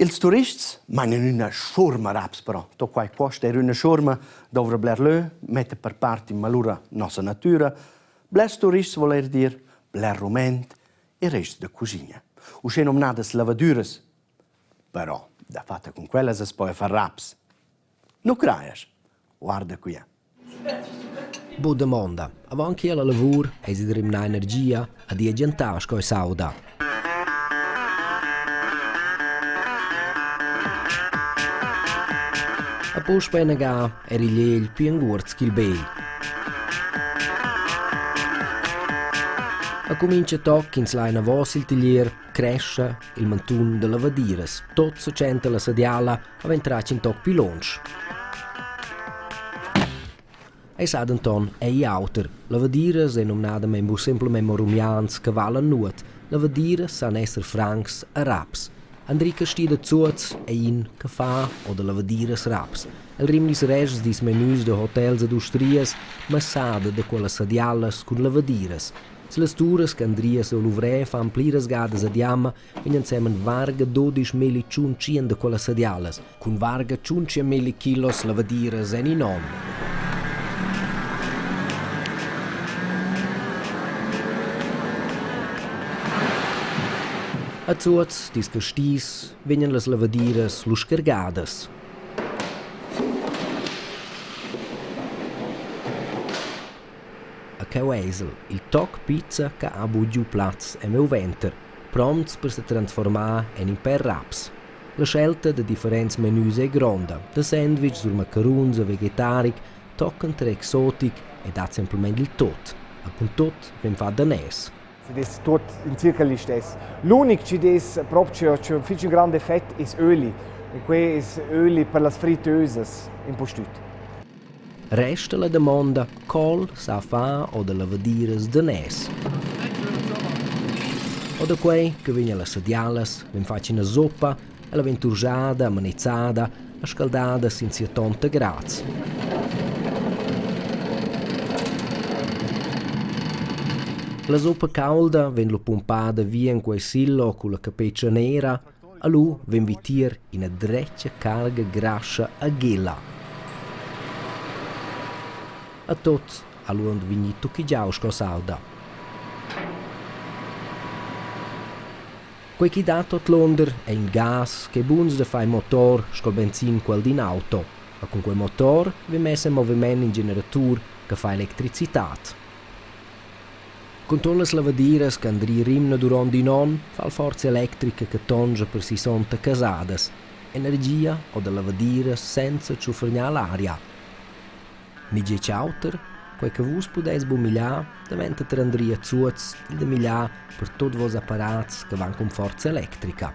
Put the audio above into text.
Ils turists mainan üna schurma raps però. Tot quai cuosta eir üna schurma, douvra bler lö, metta per part in malura nossa natüra. Blers turists voul eir dir bler rument e rests da cuschina. Uschè nomnadas lavadüras. Però dafatta cun quellas as poja far raps. Nu crajas? Guarda quia. Bu damonda. Avon che la lavur eisi da rimnar energia ad ir a gentar sco ei s'auda. A puspei inaga era igl egl pli enguords ch'il begl. A cumincha toc ch'ins lai anavos il tiglier, crescha il mantun da lavadiras. Tot setschenta la sadiala havein tratg in toc pli lunsch. Ei sa denton ei auter. Lavadiras ei numnadamein buc semplamein mo rumians che valan nuot. Lavadiras san esser francs e raps. Andri Casti da Zuoz ei in che fa o da lavadiras raps. El rimnis rests dils menüs da hotels ed ustrias massada da quellas sadialas cun lavadiras. Se las turas che Andrias e luvrè fan pliras gadas ad jamma vegn ensemen varga dodisch milli tschuntschien da quellas sadialas, cun varga tschuntschienmilli kilos lavadiras en in onn. A Zuoz dils castis vegnan las lavadiras lu scargadas. A cheu eis el, il toc pizza che ha bugiu plaz en miu venter, promts per setransformar en in pèr raps. La schelta da differents menus ei gronda, da sandwich sur macaruns a vegetaric tochen ter exotic e dat semplamein dil tut. A cun tut vegn fatg daners. Es tuot in circa listess. L'unic chi dess propcha ün fich ün grand effet es öli. E que es öli per las frittösas impustüt. Resta la damonda col sa far o da lavadiras da nes. O da quei che vegn alla sadialas, vegn fatg ina zuppa, ella vegn turgiada, manizzada e scaldada sin siatonta grads. La zuppa caulda vegn lu pumpada via en quei silo culla capetscha nera e lu vegn vitier ina dretga carga grascha a ghela. A tuts ha lu aunc vegnì tuchigiau sco s'auda. Quei chi dat ordlunder ei in gas ch'ei buns da far in motor sco il benzin quel d'in auto. E cun quei motor vegn mess en moviment in generatur che fa electricitad. Cun tut las lavadiras che Andri rimna duront in onn fa el forza electrica che tonscha per sissonta casadas, energia o da lavadiras senza tschuffergnar l'aria. Ni tgei auter, quei che vus pudeis bumigliar daventa per Andri a Zuoz il da migliar per tut vos apparats che van cun forza electrica.